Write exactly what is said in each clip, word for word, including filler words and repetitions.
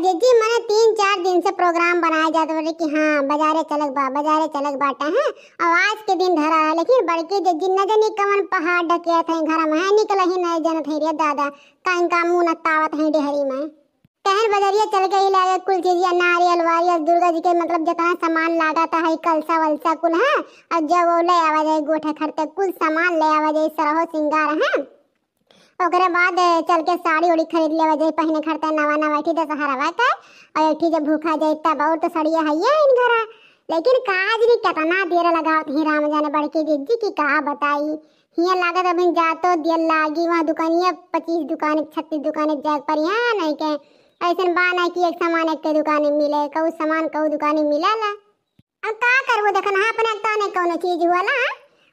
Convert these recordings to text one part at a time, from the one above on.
जिज्जी, मने तीन चार दिन से program बनाए जात बाटे कि हाँ, बजारे चलक बा, बजारे चलक बाटे, हैं? और आज के दिन धरा है, लेकिन बड़की जिज्जी न जानी कवन पहाड़ ढकियात है घर में, हैं? निकल ही नहीं जानत है रे दादा, का इनका मुंह नत्तावत है डेहरी में। कहन बजरिया चल गई, लागे कुल चीजिया, नारियल वारियल, दुर्गा जी के मतलब जितना सामान लागत है, कलसा वलसा कुल है, और जब वो ले आवा जाए गोठे खरते, कुल सामान ले आवा जाए, सरहो सिंगार है। ओकरे बाद चल के साड़ी उड़ी खरीद लेवा जाए, पहने खरते नवा नवा, ठीक दशहरावा के, और एक ठीक जब भूखा जाए तब, और तो सड़िया है ये इन घरा। लेकिन काज भी कितना देर लगावत ही राम जाने बड़की जिज्जी की का बताई। हियाँ लागत अभी जातो दिया लागी, वहाँ दुकानिया पच्चीस दुकान, छत्तीस दुकान जाए पर यहाँ नहीं के। ऐसन बा नहीं कि एक सामान एक के दुकान में मिले, कहू सामान कहू दुकान में मिलेला। अब का करबो, देखन, हाँ, अपने तो ने कौनो चीज हुआ ला।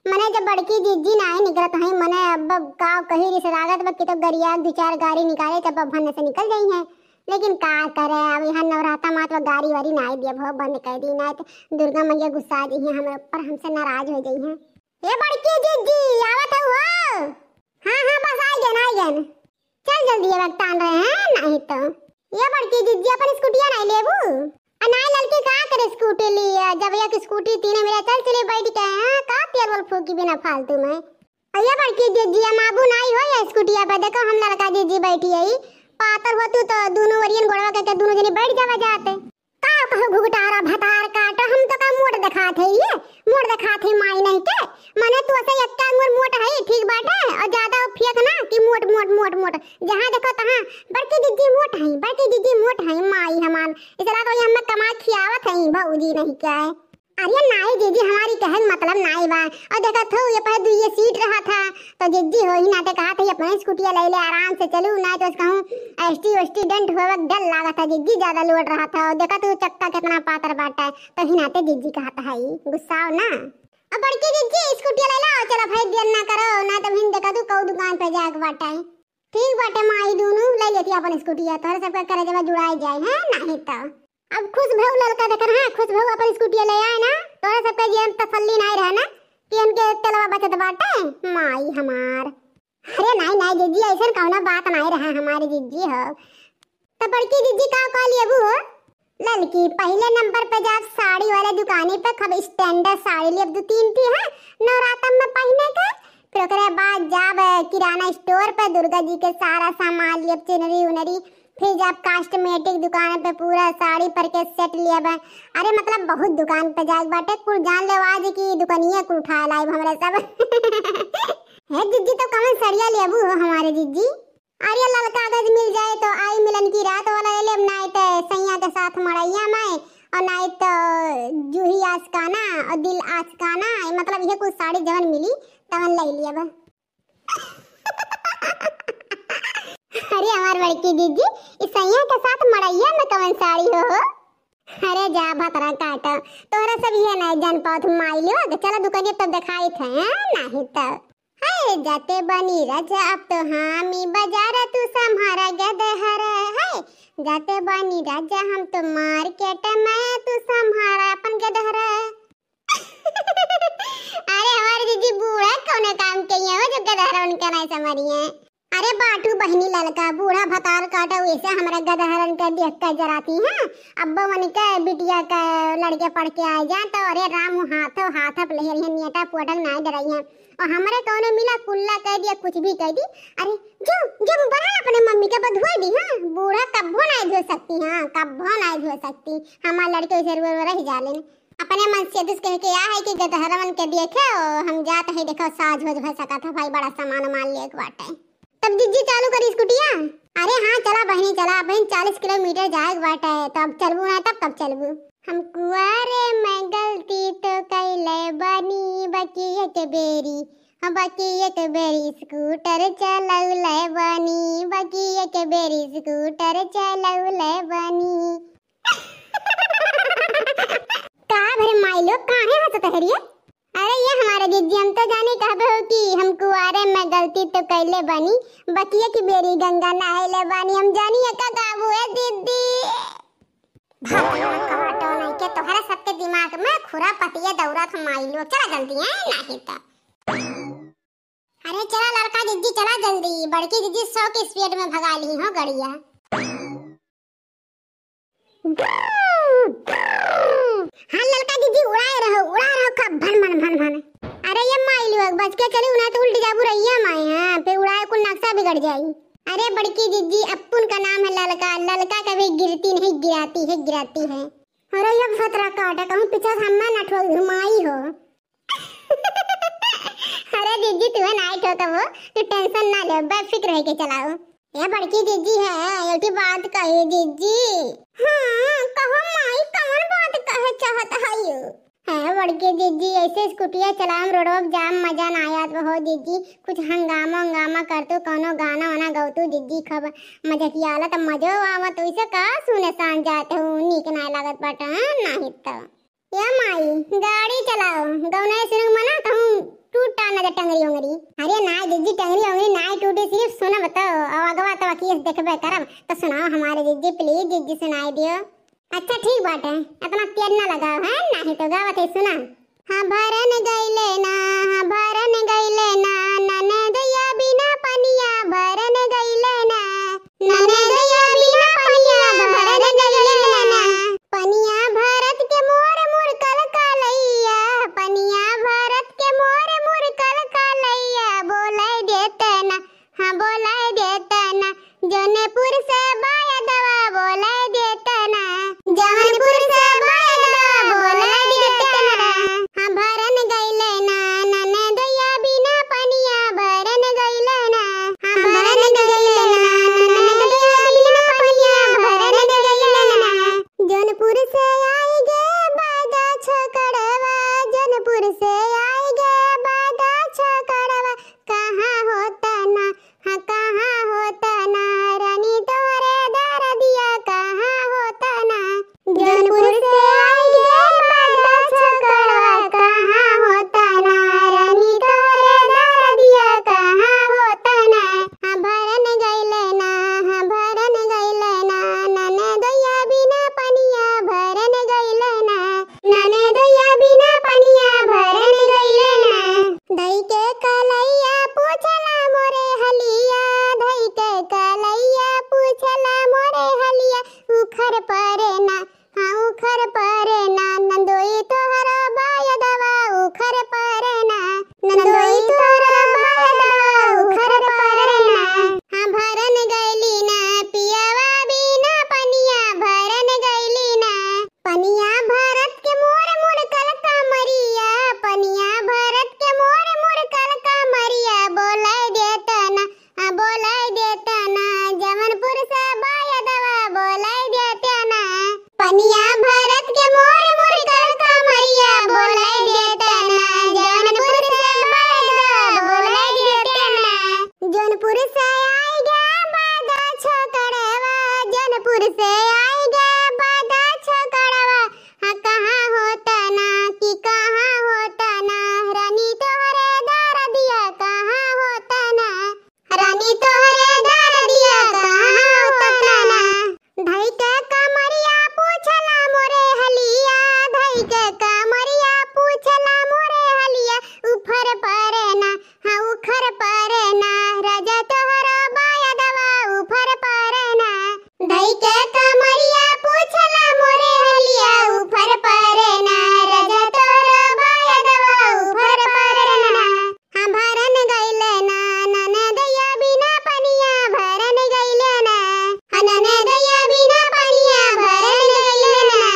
मने जब बड़की जिज्जी नाई निकलत हई, मने अब का कही रिस लागत बा कि तो गरिया दू चार गाड़ी निकाले तब अब भन्न से निकल जाई है। लेकिन का करे, अब यहाँ नवराता मात गाड़ी वाड़ी नाई दिया, बहुत बंद कर दी, नाई तो दुर्गा मैया गुस्सा जाई है हमरे ऊपर, हमसे नाराज हो जाई है। ए बड़की जिज्जी, आवत हऊ हो? हाँ, हाँ, बस आई गन, आई गन। चल जल्दी, अब तान रहे हैं, नहीं तो। ये बड़की जिज्जी, अपन स्कूटिया नहीं लेबू? आ नहीं ललकी, का करे स्कूटी लिए, जब एक स्कूटी तीन मेरा चल चले बैठ के, हाँ, का तेल वोल फूकी बिना फालतू में। और ये बड़की जिज्जी, हम आबू नहीं हो ये स्कूटिया पे, देखो हम लड़का जिज्जी बैठी है, पातर हो तू तो दोनों वरियन गोड़वा करके दोनों जनी बैठ जावा जाते। का कहो घुघटारा भतार काट, हम तो का मोट देखात है ये, मोट देखात है माई नहीं के। मने तू ऐसे एक अंगुर मोट है, ठीक बाटे, और ज्यादा फेंक ना कि मोट, मोट, मोट, मोट। जहाँ देखो तहाँ बड़की जिज्जी मोट है, बड़की जिज्जी मोट है, माई हमान। इसला तो ये हमें कमा खियावत है भौजी नहीं क्या है। अरे नाई जिज्जी, हमारी कहन मतलब नाई बा। और देखा थो ये पहले दुइये सीट रहा था, तो जिज्जी हो ही नाते कहा था, "ये अपने स्कूटिया ले ले, आराम से चलू, ना तो कहूँ एसटी वेसटी डेंट होवे के डर लागत है।" जिज्जी ज्यादा लोड रहा था, और देखा तू चक्का कितना पातर बाटा है, तो ही नाते जिज्जी कहा था, "गुस्साओ ना।" अब बड़की जिज्जी स्कूटिया ले लो, चलो भाई देर ना करो, ना तो हिन देखा तू कऊ दुकान पे जाके बाटा है। ठीक बाटे माई, दोनों ले लेती अपन स्कूटिया, तोहरे सबका करे जब जुड़ाई जाए, हैं, नहीं तो। अब खुश भऊ ललका देखन, हाँ, खुश भऊ अपन स्कूटी ले आए ना, तोहरे सबके जीवन तसल्ली नाई रहे ना कि इनके तेलवा बचत बाटे, माई हमार। अरे नाई, नाई जिज्जी, ऐसन कौनो बात नाई रहा हमारे जिज्जी हो। तो बड़की जिज्जी का कह लेबू हो? ललकी, पहले नंबर पे जाब साड़ी वाले दुकानी पे, खूब standard साड़ी लेब दो तीन ठी, हाँ, नवरातम में पहने के। फिर ओकरे बाद जाब किराना स्टोर पे, दुर्गा जी के सारा सामान लेब, चुनरी उनरी। फिर जाब कॉस्मेटिक दुकान पे, पूरा साड़ी पर के सेट लेब। अरे मतलब बहुत दुकान पे जाए बाटे, कुल जान ले आज की दुकानिया कुल उठा लाइब हमरे सब। हे जिज्जी, तो कौन सड़िया लेबू हो हमारे जिज्जी? अरे ललका अगर मिल जाए तो आई मिलन की रात वाला ले लेब, नाई तो सैया के साथ मड़ैया में, और नाई तो जूही आशिकाना और दिल आशिकाना, मतलब ये कुछ साड़ी जवन मिली तवन ले लिया बा। अरे हमार बड़की जिज्जी, इस सैया के साथ मड़ैया में कवन साड़ी हो, हो? अरे जा भतरा काटा, तोहरा सब ये नहीं जान पावत माई लोग। चला दुकानिया तब दिखाई थे, हैं? नहीं तो। हाय जाते बानी राजा अब तो हामी बाजार तू सम्हारा गदहर। हाय जाते बानी राजा हम तो मार्केट में तू सम्हारा अपन गदहर। अरे हमारे जिज्जी बूढ़ा कौने काम के हैं वो जो गदहर उनका नहीं समझ रही है। अरे बाटू बहिनी ललका बूढ़ा भतार काटा वैसे हमरा गदहरन के देख के जराती हैं। अब्बा मन के बिटिया के लड़के पढ़ के आए जाए तो अरे राम हाथो हाथ पे लेहर हैं, नेटा पोटक नाय डराई हैं। और हमरे कौनो मिला कुल्ला कह दिया, कुछ भी कह दी, अरे जो जो बढ़ा अपने मम्मी के बधुआ दी। हाँ बूढ़ा कब्बो नाय धो सकती, हाँ कब्बो नाय धो सकती। हमार लड़के वैसे रुए रुए रह जाले। अपने मन से दुस कह के आ है कि गदहरवन के देखे ओ, हम जात है देखो साज हो भर सका था भाई, बड़ा सामान मान लिए एक बाटे। तब जिज्जी चालू करी स्कूटिया। अरे हाँ चला बहिनी चला, बहिन चालीस किलोमीटर जाए के बाटे, तो अब चलबू ना तब कब चलबू? हम कुआरे में गलती तो कैले बानी बाकी एक बेरी, हाँ बाकी एक बेरी स्कूटर चलौले बानी, बाकी एक बेरी स्कूटर चलौले बानी। का भरे माई लोग काहे हंसत है रे? अरे ये हमारे जिज्जी, हम तो जाने कहबे हो कि हम कुआरे में गलती तो कैले बानी, बकिया की बेरी गंगा नहैले बानी, हम जानी है का गाबू है दीदी। भगवान का हटो नहीं के तोहरा सबके दिमाग में खुरा पतिया दौरा था माई लोग, चला जल्दी है नहीं तो। अरे चला लड़का जिज्जी चला जल्दी, बड़की जिज्जी सौ की स्पीड में भगा ली हो गड़िया। हाँ ललका जिज्जी, उड़ाए रहो, उड़ाए रहो खूब भन भन भन भन। अरे ये माई लोग, बच के चली, उन्हें तो उल्टी जाबू रही है माई, हाँ, फिर उड़ाए कुल नक्शा बिगड़ जाई। अरे बड़की जिज्जी, अपुन का नाम है ललका, ललका कभी गिरती नहीं, गिराती है, गिराती है। अरे ये भतरा काटा, कहूँ पीछे से हमें ना ठोक घुमाई हो। अरे जिज्जी, तुहे नाई ठोकबो, तू tension ना ले, बेफिक्र होके चलाओ। ए बड़की जिज्जी है, एक ठे बात कही जिज्जी। हाँ, कहो माई, कौन बात कहे चाहत हयू? है बड़की जिज्जी, ऐसे स्कूटिया चलाम, रोडवा पे जाम, मजा ना आया तो हो जिज्जी, कुछ हंगामा हंगामा कर तू, कौनो गाना वाना गौ तू जिज्जी, खूब मजकिया आला तो मजो आवत, वैसे का सुने सान जाते हो, नीक ना लागत बाटे, हाँ, नाही तो। या माई, गाड़ी चलाओ, गौना सुनक मना कहूँ टूटा न जा टंगरी ओंगरी। अरे ना जिज्जी, टंगरी ओंगरी ना टूटे, सिर्फ सुनब तो, और अगवा तो अखिए से देखबे करब। तो सुनाओ हमारे जिज्जी, please जिज्जी सुनाई दियो। अच्छा ठीक बाटे, इतना तेज ना लगाओ है, नाही तो गावत है सुना। हाँ भरन गइले ना, हाँ भरन गइले ना, ननदया बिना पनिया भरन गइले ना, ननदया बिना पनिया भरन गइले ना। पनिया भरत के मोर मोर कलकलैया, पनिया भरत के मोर मोर कलकलैया, बोलाय देते ना, हाँ बोलाय देते ना, जौनपुर से बायदवा बोलाय देते ना, जौनपुर से बायदवा बोलाय देते ना। हाँ भरन गइले ना, ननदया बिना पनिया भरन गइले ना, हाँ भरन गइले ना, ननदया बिना पनिया भरन गइले ना। जौनपुर से आई गे बादा छकड़वा, जौनपुर से आई गे बादा छकड़वा, कहाँ होता ना, हाँ कहाँ होता ना, रानी तोहरे दरदिया कहाँ होता ना। जौनपुर से आई गे बादा छकड़वा, कहाँ होता ना, रानी तोहरे दरदिया कहाँ होता ना। हाँ भरन गइले ना, हाँ भरन गइले ना, ननदया बिना पनिया भरन गइले ना, ननदया बिना पनिया भरन गइले ना। धई के कलैया पूछला मोरे हलिया, धई के कलैया पूछला मोरे हलिया, उखर परे ना, हाँ उखर परे ना, नंदोई तोहरो बायदवा उखर परे ना, नंदोई तोहरो बायदवा उखर परे ना। हाँ भरन गइली ना, पियवा बिना पनिया भरन गइली ना। पनिया भरत के मोर मोर कलकमरिया, पनिया भरत के मोर मोर कलकमरिया, बोलाय देते ना, हाँ बोलाय देते ना, जौनपुर से बायदवा बोलाय देते ना। पनिया भरत के मोर मोर कलकमरिया, बोलाय देते ना, जौनपुर से बायदवा बोलाय देते ना। जौनपुर से आई गे बादा छकड़वा, जौनपुर से आई गे बादा छकड़वा, हाँ कहाँ होता ना, कि कहाँ होता ना, रानी तोहरे दरदिया कहाँ होता ना, रानी तोहरे दरदिया कहाँ होता ना। धई के कमरिया पूछला मोरे हलिया, धई के कमरिया पूछला मोरे हलिया, उफर परे ना, हाँ उखर परे ना, राजा तोहरो बायदवा उफर परे ना। धई के कमरिया पूछला मोरे हलिया, उफर परे ना, राजा तोहरो बायदवा उफर परे ना। हाँ भरन गइले ना, ननदया बिना पनिया भरन गइले ना, हाँ ननदया बिना पनिया भरन गइले ना।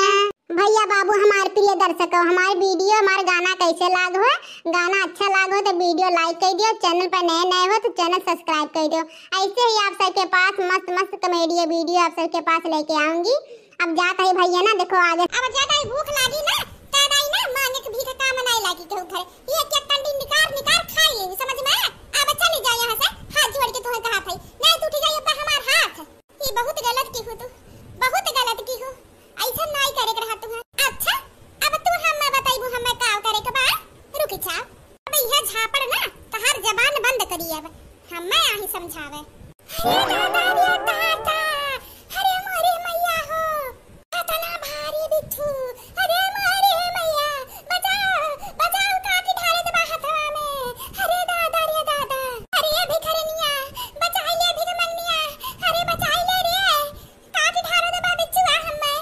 भैया बाबू, हमार प्रिय दर्शकों, हमार video, हमार गाना कैसे लाग हो? गाना अच्छा लाग हो तो video like कर दियो, channel पर नए नए हो तो channel subscribe कर दियो। ऐसे ही आप सबके पास मस्त मस्त comedy video आप सबके पास लेके आऊंगी। अब जात है भैया ना, देखो आगे। अब ज्यादा ही भूख लागी ना, ज्यादा ही ना मांगे के भीख काम नहीं लागी केहू घर। ये एक एक कंडी निकार निकार खाई लेगी, समझ में? अब चली जा यहाँ से, हाथ जोड़ के तुम्हें कहा था, नहीं टूटी जाइए पर हमार हाथ। ये बहुत गलत की हो तू, बहुत गलत की हो, ऐसा नाई करे के रहा तू। अच्छा, अब तू हमें बताइबू हमें का करे के बा? रुक जा, अब यह झापड़ ना तहार जबान बंद करी, अब हमें आही समझावे। अरे दादा रे दादा, अरे मोरे मैया हो, इतना भारी बिच्छू, अरे मोरे मैया, बचाओ, बचाओ, काटी ढाले दबा हथवा में, अरे दादा रे दादा, अरे ये भिखरनिया, बचाई ले भिखमंगनिया, अरे बचाई ले रे। काट ढारो दबा बिच्छुआ हम्मे,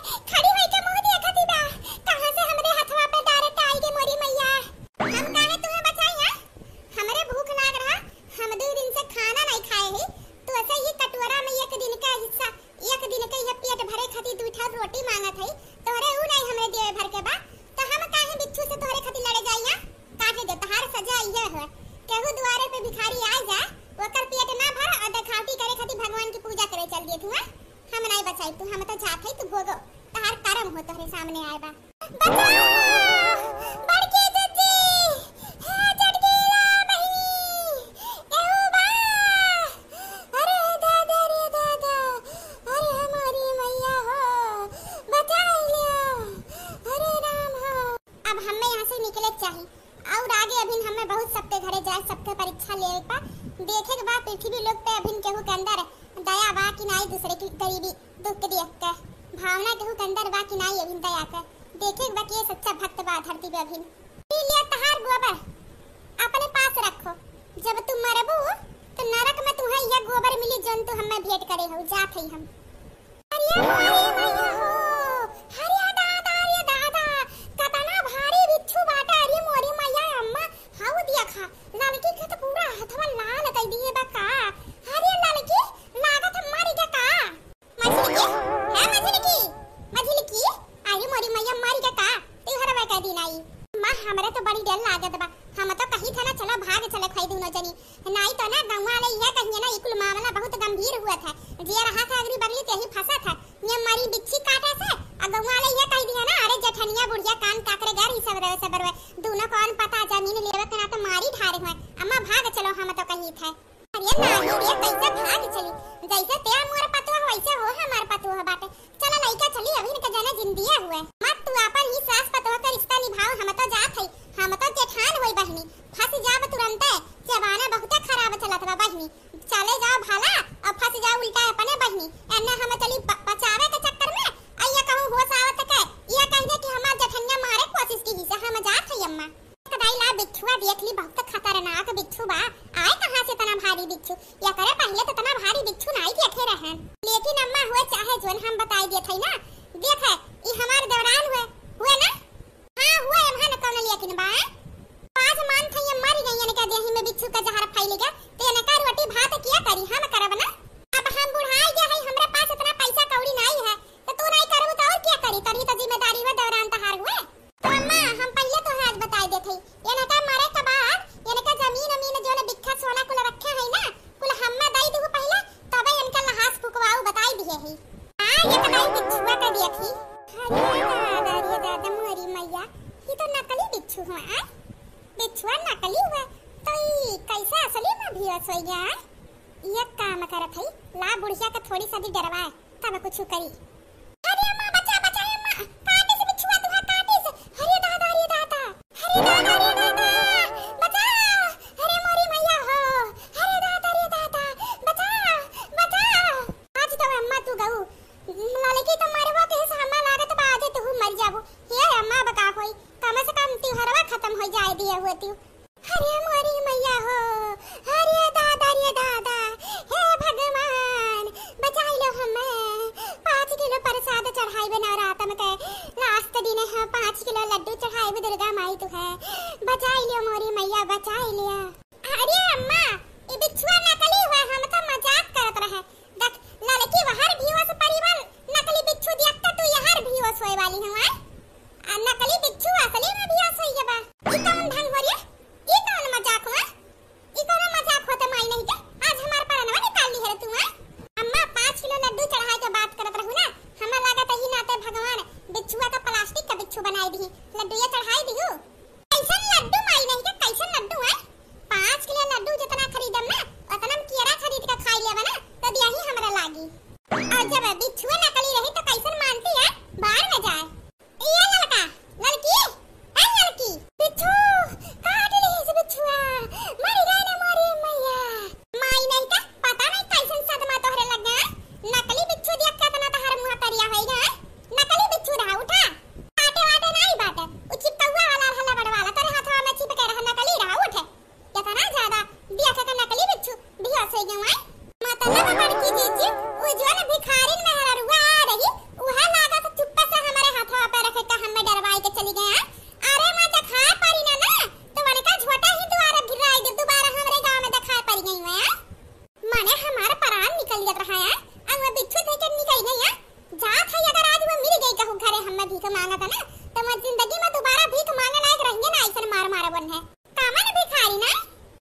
बहुत सबके घरे जाए, सबके परीक्षा लेवे पा। देखे के बा पृथ्वी लोक पे अभिन केहू के अंदर दया बा कि नाई, दूसरे की गरीबी दुख के देख के भावना केहू के अंदर बा कि नाई अभिन दया के। देखे के बा कि ये सच्चा भक्त बा धरती पे अभिन। पी लिया तहार गोबर, अपने पास रखो। जब तू मरबू तो नरक में तुहे यह गोबर मिली जौन तू हमें भेंट करे हो। जात हई हम। अरे माई, माई हो। अरे दादा, अरे दादा, कतना भारी बिच्छू बाटे। अरे मोरी मैया अम्मा, हाउ देखा, ललकी के तो पूरा हथवा लाल कई दिए बा का। अरे ललकी, लागत मर गया का। मझिलकी, है मझिलकी, मझिलकी, अरे मोरी मैया मर गया का। तू हरवा कह दी नाई। माँ, हमरे तो बड़ी डर लागत बा। हम तो कही था ना, चलो भाग चले खाई दोनों जनी। नाई तो ना गौवा वाले इहे कहिए ना, ई कुल मामला बहुत गंभीर हुआ था। जे रहा था अगली बगली ते ही फंसा था। ये मरी बिच्छी काटे से, आ गौवा वाले इहे कह दिया ना, "अरे जेठनिया बुढ़िया कान काकरे गर ही सब रहे, सब रहे।" दोनों कौन पता जमीन लेवे के ना तो मारी ढारे हुए। अम्मा भाग चलो, हम तो कही थे। अरे नाही रे, कैसे भाग चली? जैसे ते मोर पतोह वैसे हो हमार पतोह बाटे। चला लइका चली, अभी इनके जने जिंदिया हुए। मत तू अपन ही सास पतोह का रिश्ता निभाओ, हम तो जात हई, हम तो जेठान होई बहिनी, फंस जाब तुरंते। जमाना बहुते खराब चलत बा बहिनी, चले जाओ भाला और फंस जाओ उल्टा अपने बहिनी। एन्ने हम चली ब-, बचावे के चक्कर में, आ ये कहूँ होश आवत के, ये कह दे कि हमार जेठनिया मारे कोशिश की ही से हम जात हई अम्मा। कदाई ला बिच्छुआ देख ली, बहुत खतरनाक बिच्छू बा। आए कहाँ से इतना भारी बिच्छू? एकरे पहले तो इतना भारी बिच्छू नाई देखे रहन। लेकिन अम्मा हुए चाहे जोन हम बताई देत हई ना, देख है, ई हमार देवरान हुए, हुए ना? हाँ हुए, एम्हन कौन लेकिन बा? पाँच मान थे ये मर गई, इनका देही में बिच्छू का जहर फैल गया, तो इनका रोटी भात किया करी, हम करब ना? अब हम बुढ़ाई गया है, हमरे पास इतना पैसा कौड़ी नाई है, तो तू नाई करबू तो और क्या करी? तोरी तो जिम्मेदारी हुए देवरान तहार हुए। तो अम्मा, हम पहिले तोहे आज बताई देत हई, इनका मरे के बाद इनका जमीन अमीन जोन बिक्खा सोना कुल रखे हई ना, कुल हम्मे दई दिहु पहिले, तबे इनका लहास फुकवाऊ बताई दिहे हई। हाँ, ये तो भाई बिच्छुआ का देखी। अरे दादा, अरे दादा, मोरी मैया, ये तो नकली बिच्छू हुआ, आ? बिच्छुआ नकली हुआ, तो ई कैसे असली में भी असोई गया, आ? ये काम करत हई, ला बुढ़िया के थोड़ी सा भी डरवाए। तब कुछ करी। अरे अम्मा, बचा, बचा, ए अम्मा, काटिस बिच्छुआ तुहा, काटिस। अरे दादा, अरे दादा, अरे दादा, अरे दादा, बचा, अरे मोरी मैया हो, अरे दादा, अरे दादा, बचा, बचा। आज तो अम्मा तू गऊ, ललकी तो मरवा के से हम्मा लागत बा, आज तू मर जाबू। हे अम्मा, बका होई, कम से कम तिहरवा खत्म हो जाए दिए होती। अरे मोरी मैया हो, अरे दादा, अरे दादा, हे भगवान, बचाई लो हमें। पाँच किलो प्रसाद चढ़ाई बे नवरातन के, लास्ट दिन है, पाँच किलो लड्डू चढ़ाई बे दुर्गा माई तू है, बचाई लो मोरी मैया, बचाई लिया। अरे अम्मा, ई बिच्छुआ नकली हुआ, हम तो मजाक करत रहे। देख, ललकी वहर भी होश परिवार, नकली बिच्छू देख के तू यहर भी होश होए वाली हूँ, आय? आ नकली बिच्छू असली में भी होश होइए बा। ई कौन ढंग हो रे? ई कौन मजाक हुआ? ई कौन मजाक होते माई नहीं के? आज हमार परनवा निकाल ली है रे तू, आय? अम्मा, पाँच किलो लड्डू चढ़ाए के बात करत रहू ना, हमें लागत ही नाते भगवान बिच्छुआ का प्लास्टिक का बिच्छू बनाई दी, लड्डू ये चढ़ाई दिहू। कैसन लड्डू माई नहीं के, कैसन लड्डू है? पाँच किलो लड्डू जितना खरीदम ना, उतना में केरा खरीद के खाई लेबा ना, तो दिया ही हमरा लागी। और जब बिच्छुए नकली रही तो कैसन मानती है? बाहर में जाए। ये ललका, ललकी, ए ललकी, बिच्छू, काट ली इस बिच्छुआ, मर गए ना मोरी मैया। माई नहीं का, पता नहीं कैसन सदमा तोहरे लग गया। नकली बिच्छू देख के इतना तोहर मुंह करिया होई गया। नकली बिच्छू रहा, उठा। काटे वाटे नहीं बाटे। उ चिपकौआ वाला रहा, लबड़ वाला। तोरे हाथवा में चिपके रहा, नकली रहा, उठे। इतना ज्यादा देख के नकली बिच्छू बेहोश हो गए। मतलब बड़की जीजी, उ जोन भिखारिन मेहररुआ रही, उहे लागत चुप्पे से हमारे हाथवा पे रख के हमें डरवाई के चली गए। अरे मैं देखाए पड़ी ना ना, तो उनका झोटा ही दुआरा गिराई दे, दोबारा हमरे गांव में देखाए पड़ गई हुए। माने हमार परान निकल जात रहा है, अब वो बिच्छू देख के निकल गई है। जात है अगर आज वो मिल गई कहूँ घरे हमें भीख मांगत है ना, तो मैं जिंदगी में दोबारा भीख मांगे लायक रहेंगे ना, ऐसन मार मारबन है। कामन भिखारी ना?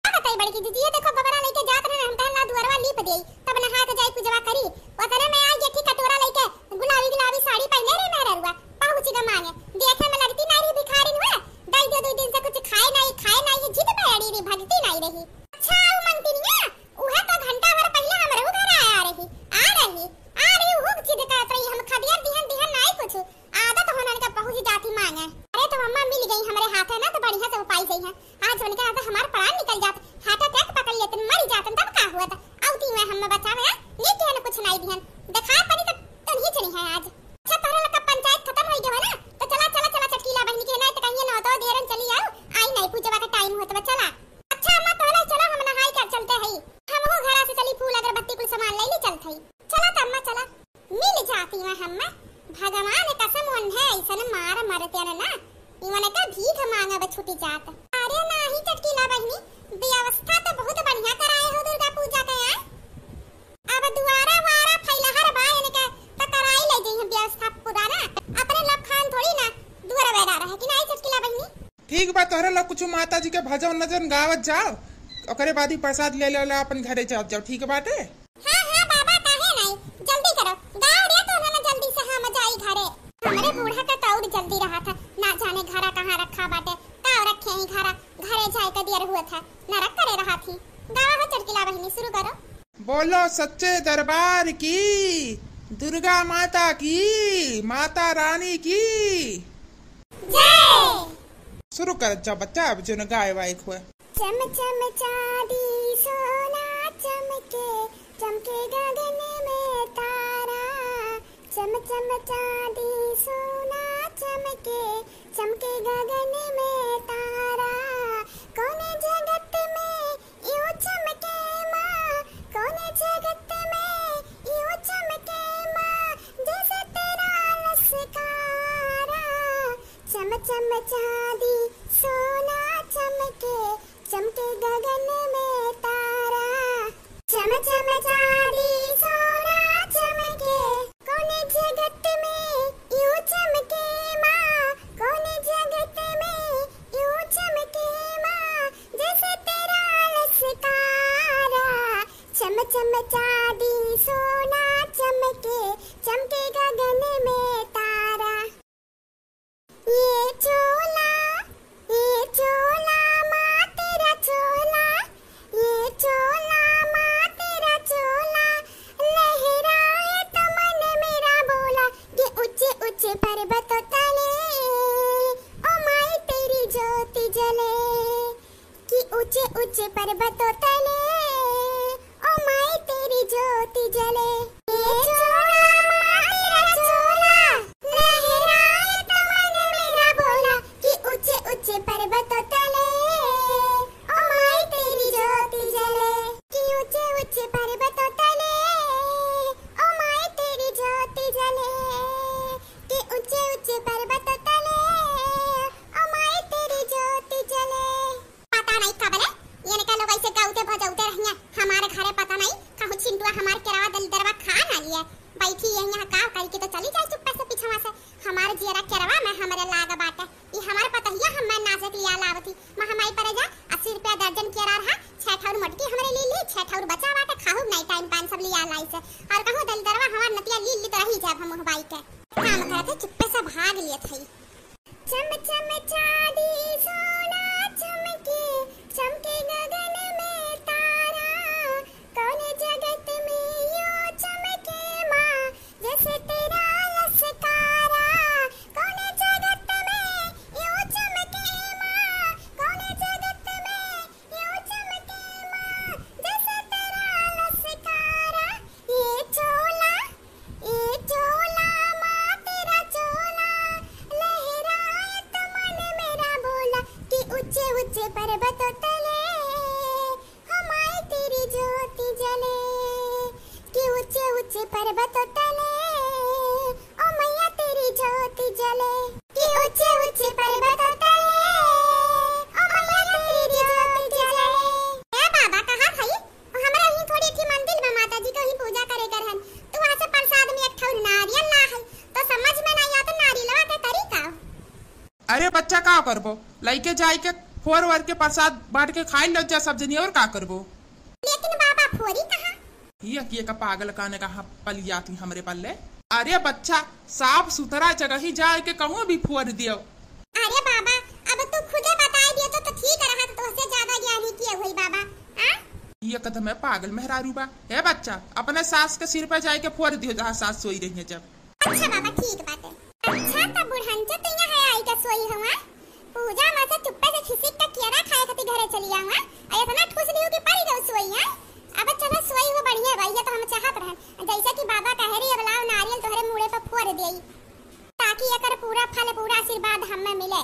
का बताई बड़की दीदी, ये देखो गोबरा लेके जात रहे, हम कहला दुअरवा लीप देई, तब नहा के जाई पूजवा करी। ओतने में आई एक ठे कटोरा लेके, गुलाबी गुलाबी साड़ी पहने रहे मेहररुआ, पहुँच के मांगे। देखे में लगती नहीं रही भिखारिन हुए, दई दे दो दिन से कुछ खाए नहीं, खाए नहीं, ये जिद पे अड़ी रही, भगती नहीं रही। अच्छा, वो मंगतिनिया, उहे तो घंटा भर पहिले हमरे घर आया रही, आ रही, आ रही, हुक जिद करत रही, हम खदियर दिहन, दिहन नाई कुछ। आदत होनन का पहुँच जाती मांगे। अरे तो अम्मा मिल गई हमरे हाथे ना, तो बढ़िया से उपाय गई है। आज उनके हाथे हमार प्राण निकल जात, heart attack पकड़ लेतन, मरी जातन, तब का हुआ था? अउती में हमें बचावे, आ? ये केहन कुछ नाई दिहन, देखा पड़ी तो तनही चली है आज। अच्छा, तोहरा लोग का पंचायत खत्म होई गवा ना, तो चला, चला, चला, चटकीला बहिनी के ना, तो कहिए ना, तो देरन चली आओ, आई नाई, पूजवा का time होत बा, चला। अच्छा अम्मा, तोहरा चलो, हम नहाई के चलते हई, हमहू घरा से चली, फूल अगरबत्ती कुल सामान ले ली, चलत हई। चला त अम्मा, चला। मिल जाती मैं हम्मा। भगवान कसम, उन्हें ऐसन मार मरते न ना, इवन का भीख मांगब छूटी जात। अरे नाही चटकीला बहिनी, व्यवस्था तो बहुत बढ़िया कराए हो दुर्गा पूजा के, आय। अब दुआरा वारा फैलहर बा, इनके तो कराई ले जइहैं व्यवस्था पूरा ना। अपने लखान थोड़ी ना दुआरा बैठा रहे कि नाही चटकीला बहिनी। ठीक बा, तोहरे लोग कुछ माता जी के भजन नजन गावत जाओ, ओकरे बाद ही प्रसाद ले ले, ले अपन घरे जाओ, जाओ, ठीक बाटे? हाँ, हाँ, बाबा, काहे नाई? जल्दी करो, गाओ रे, तो ना जल्दी से हम जाई घरे। हमरे बूढ़ा का तो और जल्दी रहा था, ना जाने घरा कहाँ रखा बाटे, का रखे ही घरा, घरे जाए के दियर हुआ था, नरक करे रहा थी। गावा हो चटकीला बहिनी, शुरू करो। बोलो सच्चे दरबार की, दुर्गा माता की, माता रानी की। जय। शुरू कर जा बच्चा, अब जो न गाए वाइक हुआ। चम चम चांदी सोना चमके, चमके गगन में तारा। चम चम चांदी सोना चमके, चमके गगन में तारा। कौन जगत में यूं चमके माँ, कौन जगत में यूं चमके माँ, जैसे तेरा ललकारा। चम चम चांदी सोना चमके, चमके गगन में तारा। चम चम चांदी सोना चमके, कौन जगत में यूं चमके माँ, कौन जगत में यूं चमके माँ, जैसे तेरा ललकारा। चम चम चांदी सोना चमके, चमके गगन में तारा। ये चोला, ये चोला माँ तेरा चोला, ये चोला माँ तेरा चोला, लहराए तो मन मेरा भोला, कि ऊंचे ऊंचे पर्वतों तले, ओ माई तेरी ज्योति जले। कि ऊंचे ऊंचे पर्वतों तले, ओ माई तेरी ज्योति जले। ये चोला माँ तेरा चोला, लहराए तो मन मेरा भोला, कि ऊंचे ऊंचे पर्वतों तले, ओ माई तेरी ज्योति जले। कि ऊंचे ऊंचे पर्वतों तले, ओ माई तेरी ज्योति जले। कि ऊंचे ऊंचे पर्वतों तले, ओ माई तेरी ज्योति जले। पता नहीं कबले, ये इनका लोग ऐसे गाउते बजाउते रहिया। हमारे घरे पता नहीं, कहूँ चिंटुआ हमार केरवा दलिदरवा खा ना लिए। बैठी यही यहाँ का करी के तो चली जाए चुप्पे से पीछवा से। हमार जियरा केरवा में हमरे लाग बाटे। ई हमार पतहिया हमें नाचे के लिया लावती। महमाई परे जा, अस्सी रुपया दर्जन केरा रहा, छह ठौर मोटकी हमरे ले ली, छह ठौर बचा बाटे, खाहू नहीं टाइम पान सब लिया लाई से। और कहूँ दलिदरवा हमार नतिया ली ली तो रही जाब हम बाई के। काम करते चुप्पे से भाग लिए थई। चम चम चांदी सोना चमके, चमके गगन में तारा। कौन जगत में यूं चमके माँ, जैसे तेरा ललकारा। कौन जगत में यूं चमके माँ, कौन जगत में यूं चमके माँ, जैसे तेरा ललकारा। ये चोला, ये चोला माँ तेरा चोला, लहराए तो मन मेरा भोला, कि ऊंचे ऊंचे पर्वतों तले, ओ माई तेरी ज्योति जले। कि ऊंचे ऊंचे पर्वतों तले, ओ मैया तेरी ज्योति जले। कि ऊंचे ऊंचे पर्वतों तले, ओ मैया तेरी ज्योति जले। ए बाबा, कहाँ खई? हमरा यहीं थोड़ी अच्छी मंदिर बा, माता जी के वहीं पूजा करे कर हन। तू वहाँ से प्रसाद में एक ठौर नारियल ला है, तो समझ में नहीं आता नारियलवा के तरीका। अरे बच्चा, का करबो, लइके जाइके फोर वर के प्रसाद बांट के खाई लो जा सब जनी, और का करबो। लेकिन बाबा, फोरी कहाँ? ये किए का पागल काने कहाँ पलियाती हमरे पल्ले। अरे बच्चा, साफ सुथरा जगह ही जाइके कहूँ भी फोर दियो। अरे बाबा, अब तू खुदे बताई दियो तो, तो ठीक रहा, तो तोहसे ज्यादा ज्ञानी किए हुई बाबा, हाँ? ये कदम है पागल मेहरारू बा। हे बच्चा, अपने सास के सिर पे जाइके फोर दियो, जहाँ सास सोई रही है जब। अच्छा बाबा, ठीक बाटे। अच्छा, त बुढ़ंचो तो यहाँ है आई के सोई हुआ? पूजा माँ से चुप्पे से खिसिक के केरा खाए खातिर घरे चली आऊँ, हैं? अउर इतना ठूस लिहू कि परी गऊ सोई, हैं? अब चलो सोई हुआ बढ़िया बा, ये तो हम चाहत रहन। जैसे कि बाबा कहे रही, अब लाओ नारियल तोहरे मूड़े पर फोड़ देई, ताकि एकर पूरा फल, पूरा आशीर्वाद हमें मिले।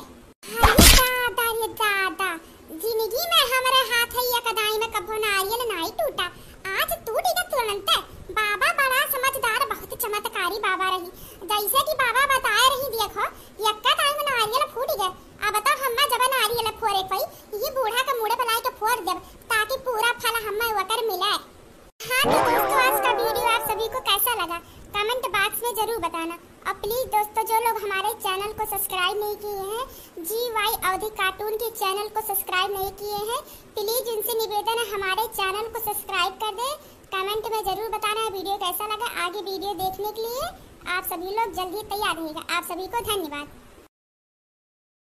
अरे दादा रे दादा, जिंदगी में हमरे हाथ ही एक दाई में कभो नारियल नाई टूटा, आज टूट गए तुरंते। बाबा बड़ा समझदार, बहुत चमत्कारी बाबा रही। जैसे कि बाबा बताए रही, देखो, यक्का दाई में नारियल फूट गए। अब तो हम्मा जब नारियल फोड़े कोई, ये बूढ़ा के मूड़े पे लाई के फोड़ देब, ताकि पूरा फल हम्मा ओकर मिले। हाँ तो दोस्तों, आज का वीडियो आप सभी को कैसा लगा, कमेंट बॉक्स में जरूर बताना। और प्लीज दोस्तों, जो लोग हमारे चैनल को सब्सक्राइब नहीं किए हैं, जी वाई अवधी कार्टून के चैनल को सब्सक्राइब नहीं किए हैं, प्लीज उनसे निवेदन है, हमारे चैनल को सब्सक्राइब कर दें। कमेंट में जरूर बताना है वीडियो कैसा लगा। आगे वीडियो देखने के लिए आप सभी लोग जल्द ही तैयार रहिएगा। आप सभी को धन्यवाद।